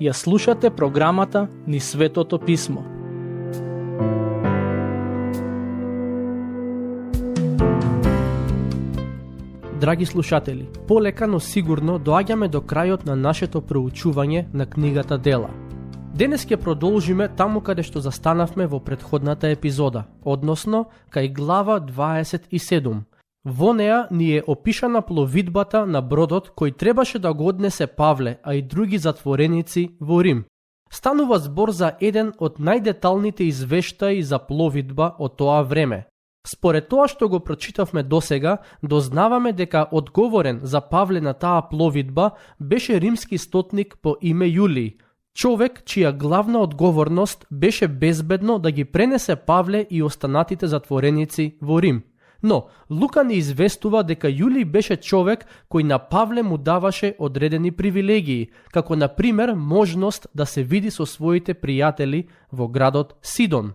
Ја слушате програмата Низ Светото Писмо. Драги слушатели, полека но сигурно доаѓаме до крајот на нашето проучување на книгата Дела. Денес ќе продолжиме таму каде што застанавме во претходната епизода, односно кај глава 27. Во неа ни е опишана пловидбата на бродот кој требаше да го однесе Павле, а и други затвореници во Рим. Станува збор за еден од најдеталните извештаи за пловидба од тоа време. Според тоа што го прочитавме досега, дознаваме дека одговорен за Павле на таа пловидба беше римски стотник по име Јулиј, човек чија главна одговорност беше безбедно да ги пренесе Павле и останатите затвореници во Рим. Но Лука ни известува дека Јулиј беше човек кој на Павле му даваше одредени привилегии, како на пример можност да се види со своите пријатели во градот Сидон.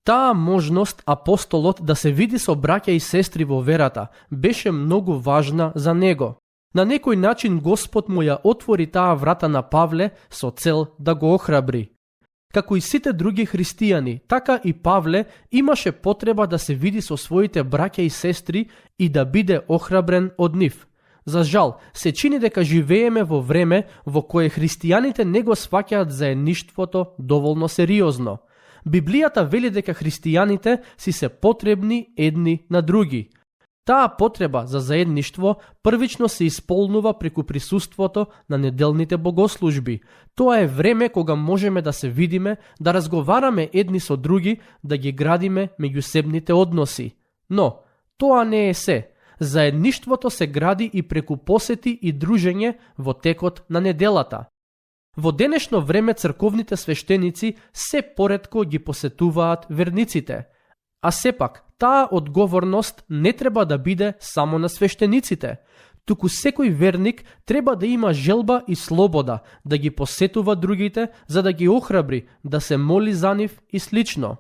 Таа можност апостолот да се види со браќа и сестри во верата беше многу важна за него. На некој начин Господ му ја отвори таа врата на Павле со цел да го охрабри. Како и сите други христијани, така и Павле имаше потреба да се види со своите браќа и сестри и да биде охрабрен од нив. За жал, се чини дека живееме во време во кое христијаните не го сваќаат заедништвото доволно сериозно. Библијата вели дека христијаните си се потребни едни на други. Таа потреба за заедништво првично се исполнува преку присуството на неделните богослужби. Тоа е време кога можеме да се видиме, да разговараме едни со други, да ги градиме меѓусебните односи. Но, тоа не е се. Заедништвото се гради и преку посети и дружење во текот на неделата. Во денешно време црковните свештеници се поретко ги посетуваат верниците. А сепак, таа одговорност не треба да биде само на свештениците. Туку секој верник треба да има желба и слобода да ги посетува другите, за да ги охрабри, да се моли за нив и слично.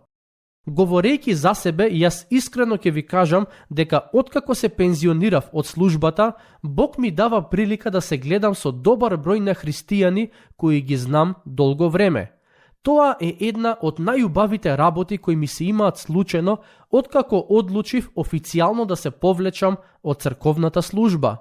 Говорејќи за себе, јас искрено ќе ви кажам дека откако се пензионирав од службата, Бог ми дава прилика да се гледам со добар број на христијани кои ги знам долго време. Тоа е една од најубавите работи кои ми се имаат случајно откако одлучив официјално да се повлечам од црковната служба.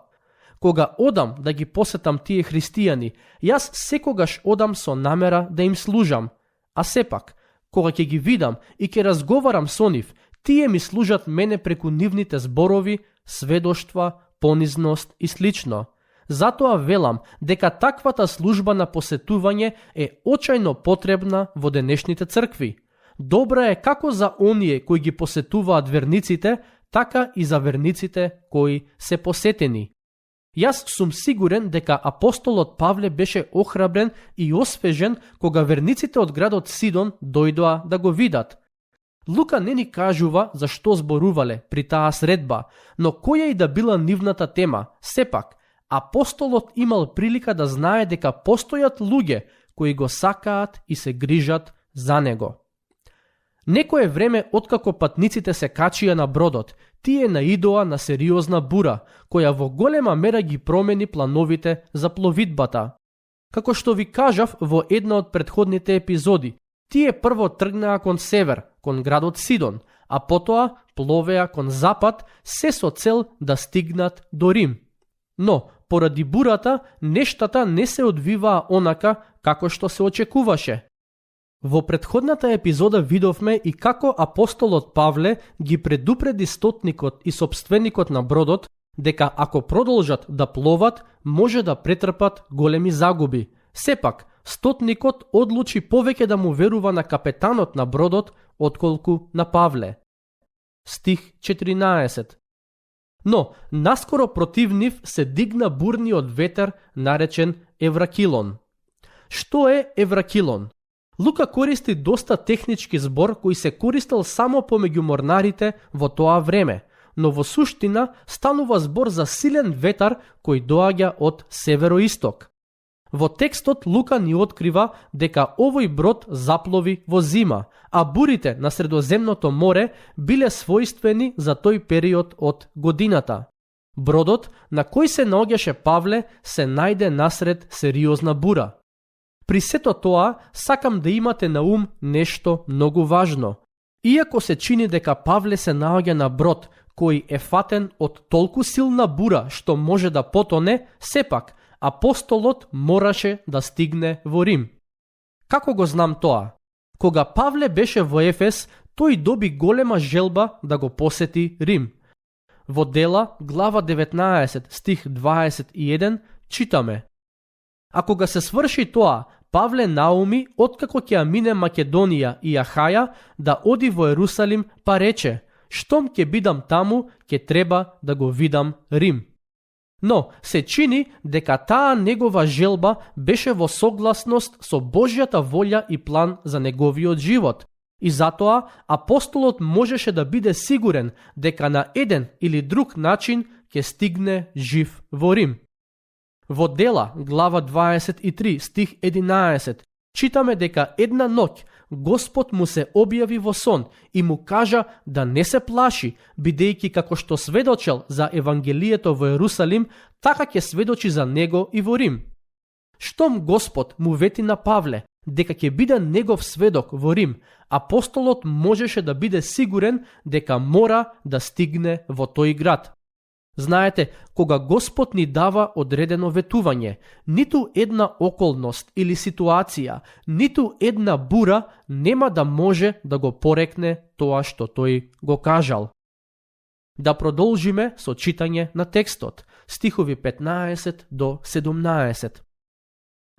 Кога одам да ги посетам тие христијани, јас секогаш одам со намера да им служам, а сепак, кога ќе ги видам и ќе разговарам со нив, тие ми служат мене преку нивните зборови, сведоштва, понизност и слично. Затоа велам дека таквата служба на посетување е очајно потребна во денешните цркви. Добра е како за оние кои ги посетуваат верниците, така и за верниците кои се посетени. Јас сум сигурен дека апостолот Павле беше охрабрен и освежен кога верниците од градот Сидон дојдоа да го видат. Лука не ни кажува за што зборувале при таа средба, но која и да била нивната тема, сепак, апостолот имал прилика да знае дека постојат луѓе кои го сакаат и се грижат за него. Некое време откако патниците се качија на бродот, тие наидоа на сериозна бура, која во голема мера ги промени плановите за пловидбата. Како што ви кажав во една од претходните епизоди, тие прво тргнаа кон север, кон градот Сидон, а потоа пловеа кон запад, се со цел да стигнат до Рим. Но, поради бурата, нештата не се одвиваа онака како што се очекуваше. Во претходната епизода видовме и како апостолот Павле ги предупреди стотникот и собственикот на бродот дека ако продолжат да пловат, може да претрпат големи загуби. Сепак, стотникот одлучи повеќе да му верува на капетанот на бродот отколку на Павле. Стих 14. Но, наскоро против нив се дигна бурниот ветер наречен Евракилон. Што е Евракилон? Лука користи доста технички збор кој се користел само помеѓу морнарите во тоа време, но во суштина станува збор за силен ветар кој доаѓа од североисток. Во текстот Лука ни открива дека овој брод заплови во зима, а бурите на Средоземното море биле својствени за тој период од годината. Бродот на кој се наоѓаше Павле се најде насред сериозна бура. При сето тоа, сакам да имате на ум нешто многу важно. Иако се чини дека Павле се наоѓа на брод кој е фатен од толку силна бура што може да потоне, сепак апостолот мораше да стигне во Рим. Како го знам тоа? Кога Павле беше во Ефес, тој доби голема желба да го посети Рим. Во Дела, глава 19, стих 21, читаме: А кога се сврши тоа, Павле науми, откако ќе ја мине Македонија и Ахаја, да оди во Ерусалим, па рече: штом ќе бидам таму, ќе треба да го видам Рим. Но се чини дека таа негова желба беше во согласност со Божјата волја и план за неговиот живот. И затоа апостолот можеше да биде сигурен дека на еден или друг начин ќе стигне жив во Рим. Во Дела, глава 23, стих 11, читаме дека една ноќ Господ му се објави во сон и му кажа да не се плаши, бидејќи како што сведочел за Евангелието во Ерусалим, така ќе сведочи за него и во Рим. Штом Господ му вети на Павле дека ќе биде негов сведок во Рим, апостолот можеше да биде сигурен дека мора да стигне во тој град. Знаете, кога Господ ни дава одредено ветување, ниту една околност или ситуација, ниту една бура нема да може да го порекне тоа што тој го кажал. Да продолжиме со читање на текстот, стихови 15 до 17.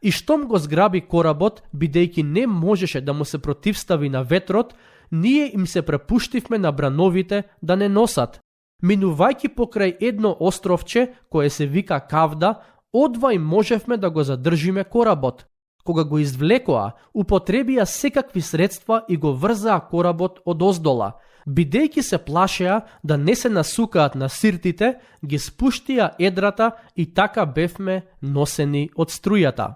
И штом го зграби коработ, бидејќи не можеше да му се противстави на ветрот, ние им се препуштивме на брановите да не носат. Минувајќи покрај едно островче, кое се вика Кавда, одвај можевме да го задржиме коработ. Кога го извлекоа, употребија секакви средства и го врзаа коработ од оздола. Бидејќи се плашеа да не се насукаат на сиртите, ги спуштија едрата и така бевме носени од струјата.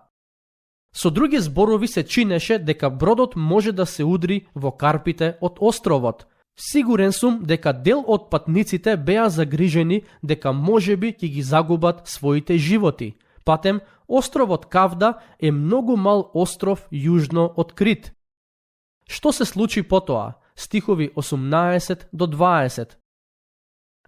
Со други зборови се чинеше дека бродот може да се удри во карпите од островот. Сигурен сум дека дел од патниците беа загрижени дека можеби ќе ги загубат своите животи. Патем, островот Кавда е многу мал остров јужно од Крит. Што се случи потоа? Стихови 18 до 20.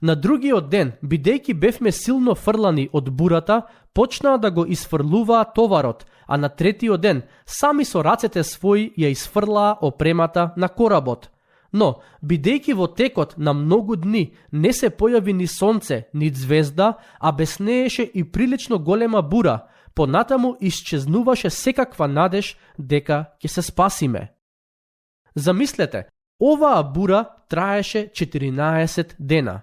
На другиот ден, бидејќи бевме силно фрлани од бурата, почнаа да го изфрлуваа товарот, а на третиот ден, сами со рацете своји ја изфрлаа опремата на коработ. Но, бидејќи во текот на многу дни не се појави ни сонце, ни звезда, а беснееше и прилично голема бура, понатаму исчезнуваше секаква надеж дека ќе се спасиме. Замислете, оваа бура траеше 14 дена.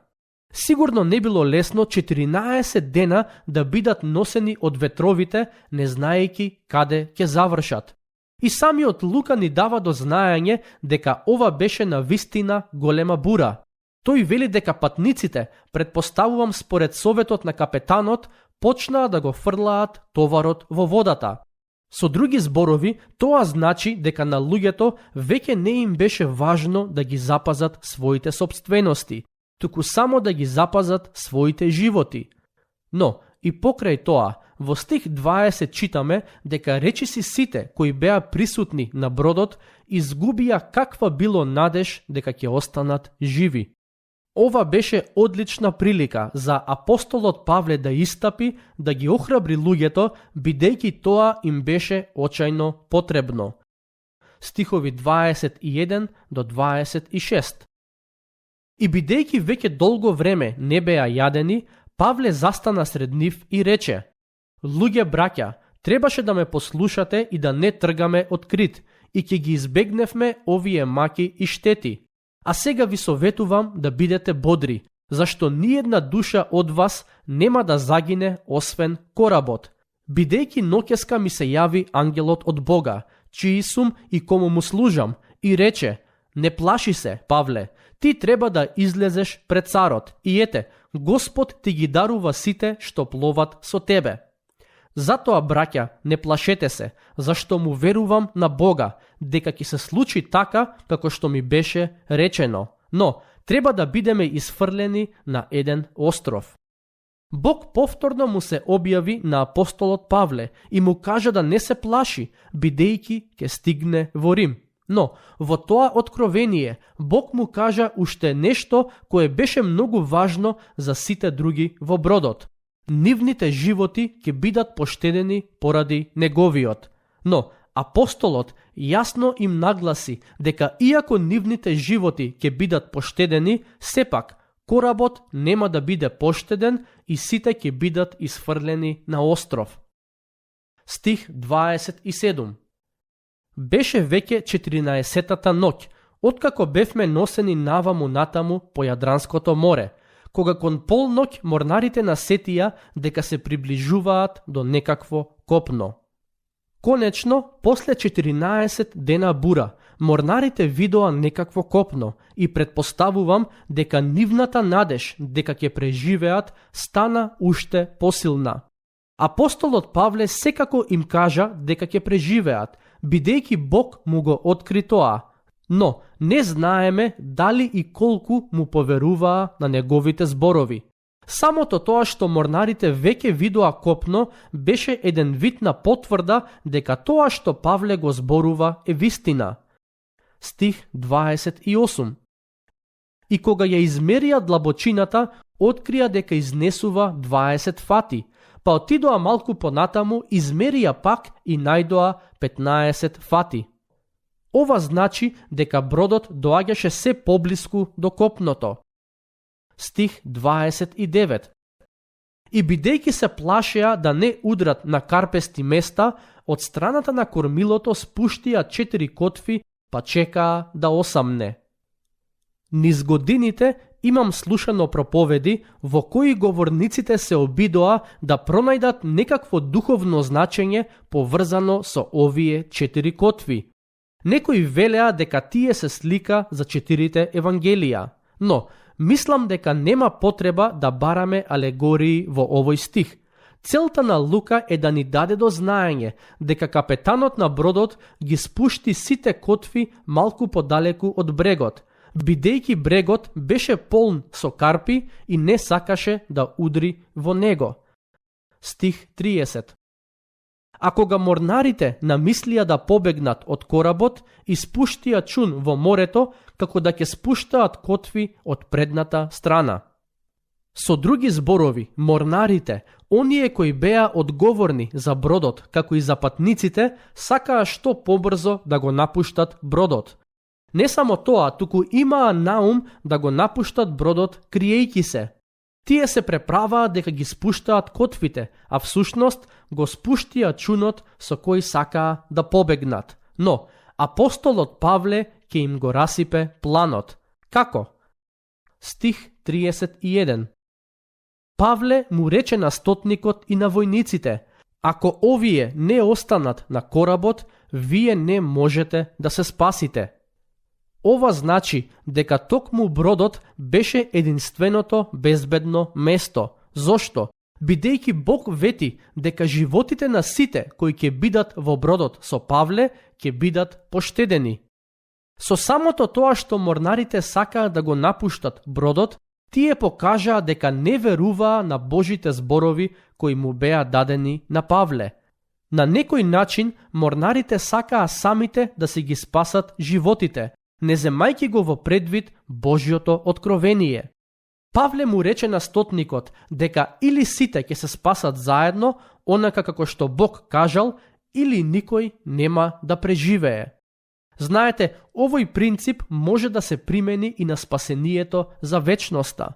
Сигурно не било лесно 14 дена да бидат носени од ветровите, не знаејќи каде ќе завршат. И самиот Лука ни дава до знаење дека ова беше на вистина голема бура. Тој вели дека патниците, предпоставувам според советот на капетанот, почнаа да го фрлаат товарот во водата. Со други зборови, тоа значи дека на луѓето веќе не им беше важно да ги запазат своите собственности, туку само да ги запазат своите животи. Но, и покрај тоа, во стих 20 читаме дека речиси сите кои беа присутни на бродот изгубија каква било надеж дека ќе останат живи. Ова беше одлична прилика за апостолот Павле да истапи, да ги охрабри луѓето, бидејќи тоа им беше очајно потребно. Стихови 21 до 26. И бидејќи веќе долго време не беа јадени, Павле застана сред нив и рече: Луѓе браќа, требаше да ме послушате и да не тргаме од Крит, и ќе ги избегневме овие маки и штети. А сега ви советувам да бидете бодри, зашто ниедна душа од вас нема да загине освен коработ. Бидејќи ноќеска ми се јави ангелот од Бога, чиј сум и кому му служам, и рече: не плаши се, Павле, ти треба да излезеш пред царот, и ете, Господ ти ги дарува сите што пловат со тебе. Затоа, браќа, не плашете се, зашто му верувам на Бога, дека ќе се случи така како што ми беше речено. Но, треба да бидеме изфрлени на еден остров. Бог повторно му се објави на апостолот Павле и му кажа да не се плаши, бидејќи ќе стигне во Рим. Но, во тоа откровение, Бог му кажа уште нешто кое беше многу важно за сите други во бродот. Нивните животи ќе бидат поштедени поради неговиот. Но, апостолот јасно им нагласи дека иако нивните животи ќе бидат поштедени, сепак коработ нема да биде поштеден и сите ќе бидат изфрлени на остров. Стих 27. Беше веќе 14-та ноќ, откако бевме носени наваму натаму по Јадранското море, кога кон полноќ морнарите насетија дека се приближуваат до некакво копно. Конечно, после 14 дена бура, морнарите видоа некакво копно и предпоставувам дека нивната надеж дека ќе преживеат стана уште посилна. Апостолот Павле секако им кажа дека ќе преживеат, бидејќи Бог му го откри тоа, но не знаеме дали и колку му поверуваа на неговите зборови. Самото тоа што морнарите веќе видоа копно беше еден вид на потврда дека тоа што Павле го зборува е вистина. Стих 28. И кога ја измерија длабочината, открија дека изнесува 20 фати, па отидоа малку понатаму, измерија пак и најдоа 15 фати. Ова значи дека бродот доаѓаше се поблиску до копното. Стих 29. И бидејќи се плашеа да не удрат на карпести места, од страната на кормилото спуштија 4 котви, па чекаа да осамне. Низ годините имам слушано проповеди во кои говорниците се обидоа да пронајдат некакво духовно значење поврзано со овие 4 котви. Некои велеа дека тие се слика за 4 евангелија, но мислам дека нема потреба да бараме алегории во овој стих. Целта на Лука е да ни даде до знаење дека капетанот на бродот ги спушти сите котви малку подалеку од брегот, бидејќи брегот беше полн со карпи и не сакаше да удри во него. Стих 30. А кога морнарите намислија да побегнат од коработ, испуштија чун во морето, како да ќе спуштаат котви од предната страна. Со други зборови, морнарите, оние кои беа одговорни за бродот, како и за патниците, сакаа што побрзо да го напуштат бродот. Не само тоа, туку имаа наум да го напуштат бродот криејќи се. Тие се преправаа дека ги спуштаат котвите, а всушност го спуштија чунот со кој сакаа да побегнат. Но апостолот Павле ќе им го расипе планот. Како? Стих 31. Павле му рече на стотникот и на војниците: ако овие не останат на коработ, вие не можете да се спасите. Ова значи дека токму бродот беше единственото безбедно место. Зошто? Бидејќи Бог вети дека животите на сите кои ќе бидат во бродот со Павле ќе бидат поштедени. Со самото тоа што морнарите сакаат да го напуштат бродот, тие покажаа дека не веруваа на Божите зборови кои му беа дадени на Павле. На некој начин морнарите сакаа самите да си ги спасат животите, не земајќи го во предвид Божјото откровение. Павле му рече на стотникот дека или сите ќе се спасат заедно, онака како што Бог кажал, или никој нема да преживее. Знаете, овој принцип може да се примени и на спасението за вечноста.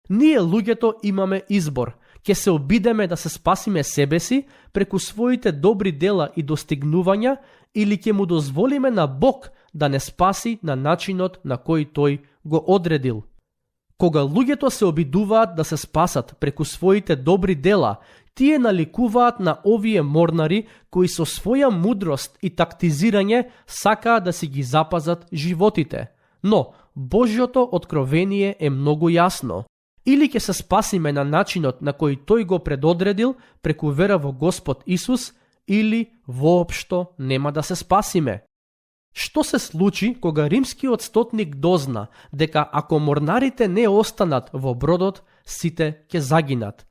Ние луѓето имаме избор. Ќе се обидеме да се спасиме себе си преку своите добри дела и достигнувања, или ќе му дозволиме на Бог да не спаси на начинот на кој тој го одредил. Кога луѓето се обидуваат да се спасат преку своите добри дела, тие наликуваат на овие морнари кои со своја мудрост и тактизирање сакаат да си ги запазат животите. Но Божјото откровение е многу јасно. Или ќе се спасиме на начинот на кој тој го предодредил преку вера во Господ Исус, или воопшто нема да се спасиме. Што се случи кога римскиот стотник дозна дека ако морнарите не останат во бродот, сите ќе загинат?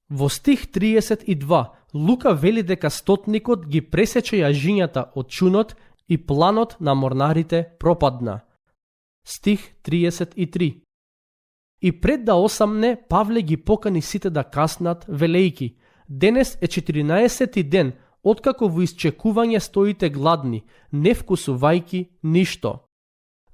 Во стих 32 Лука вели дека стотникот ги пресече јажињата од чунот и планот на морнарите пропадна. Стих 33. И пред да осамне, Павле ги покани сите да каснат, велејки: денес е 14-ти ден, откако во исчекување стоите гладни, не вкусувајки ништо.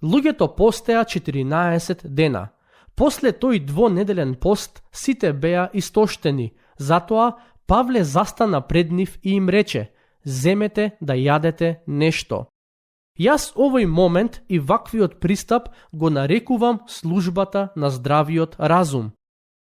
Луѓето постеа 14 дена. После тој двонеделен пост, сите беа истоштени, затоа Павле застана пред нив и им рече: земете да јадете нешто. Јас овој момент и ваквиот пристап го нарекувам службата на здравиот разум.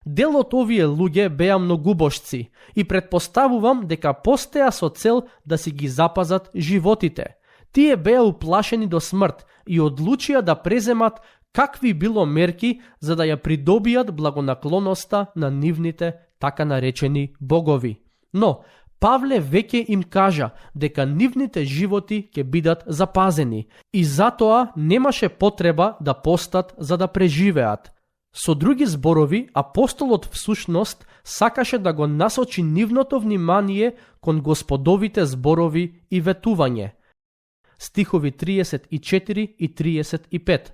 Дел од овие луѓе беа многубожци и претпоставувам дека постеа со цел да си ги запазат животите. Тие беа уплашени до смрт и одлучија да преземат какви било мерки за да ја придобијат благонаклоноста на нивните така наречени богови. Но Павле веќе им кажа дека нивните животи ќе бидат запазени и затоа немаше потреба да постат за да преживеат. Со други зборови, апостолот всушност сакаше да го насочи нивното внимание кон Господовите зборови и ветување. Стихови 34 и 35.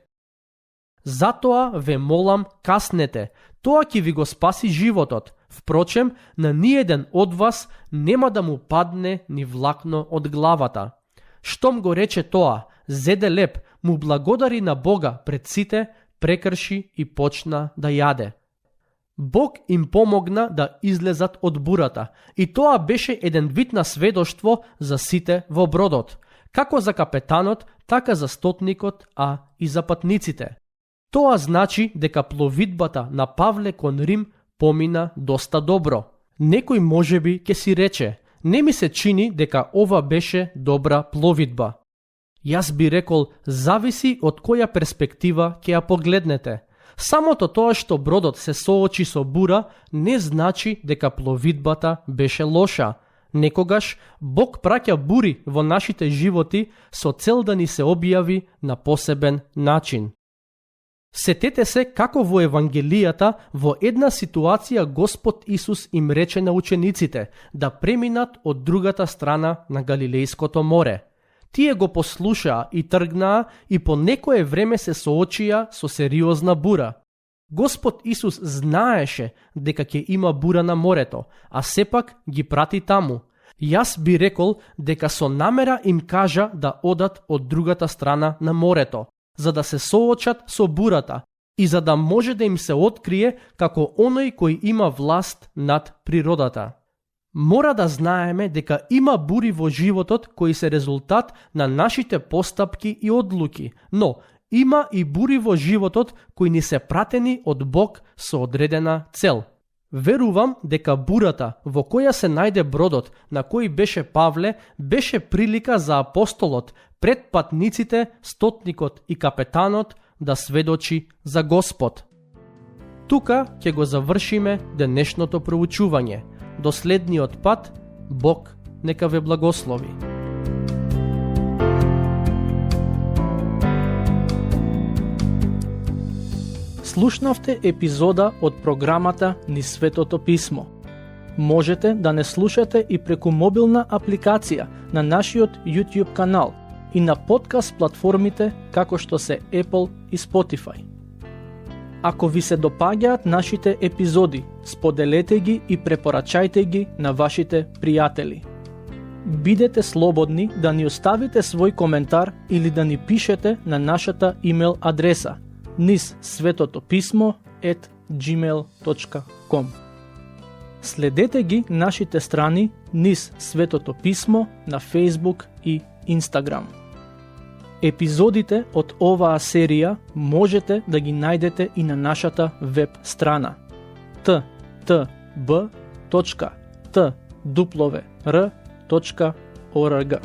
Затоа ве молам, каснете, тоа ќе ви го спаси животот. Впрочем, на ниеден од вас нема да му падне ни влакно од главата. Штом го рече тоа, зеде леп, му благодари на Бога пред сите, прекрши и почна да јаде. Бог им помогна да излезат од бурата и тоа беше еден вид на сведоштво за сите во бродот, како за капетанот, така за стотникот, а и за патниците. Тоа значи дека пловидбата на Павле кон Рим помина доста добро. Некој можеби ќе си рече: не ми се чини дека ова беше добра пловидба. Јас би рекол, зависи од која перспектива ќе ја погледнете. Самото тоа што бродот се соочи со бура не значи дека пловидбата беше лоша. Некогаш Бог праќа бури во нашите животи со цел да ни се објави на посебен начин. Сетете се како во Евангелијата во една ситуација Господ Исус им рече на учениците да преминат од другата страна на Галилејското море. Тие го послушаа и тргнаа и по некое време се соочија со сериозна бура. Господ Исус знаеше дека ќе има бура на морето, а сепак ги прати таму. Јас би рекол дека со намера им кажа да одат од другата страна на морето, за да се соочат со бурата и за да може да им се открие како оној кој има власт над природата. Мора да знаеме дека има бури во животот кои се резултат на нашите постапки и одлуки, но има и бури во животот кои ни се пратени од Бог со одредена цел. Верувам дека бурата во која се најде бродот на кој беше Павле беше прилика за апостолот пред патниците, стотникот и капетанот да сведочи за Господ. Тука ќе го завршиме денешното проучување. До следниот пат, Бог нека ве благослови. Слушнавте епизода од програмата Низ Светото Писмо. Можете да не слушате и преку мобилна апликација на нашиот YouTube канал и на подкаст платформите како што се Apple и Spotify. Ако ви се допаѓаат нашите епизоди, споделете ги и препорачајте ги на вашите пријатели. Бидете слободни да ни оставите свој коментар или да ни пишете на нашата имейл адреса nizsvetotopисmo@gmail.com. Следете ги нашите страни Низ Светото Писмо на Facebook и Instagram. Епизодите од оваа серија можете да ги најдете и на нашата веб страна ttb.twr.org.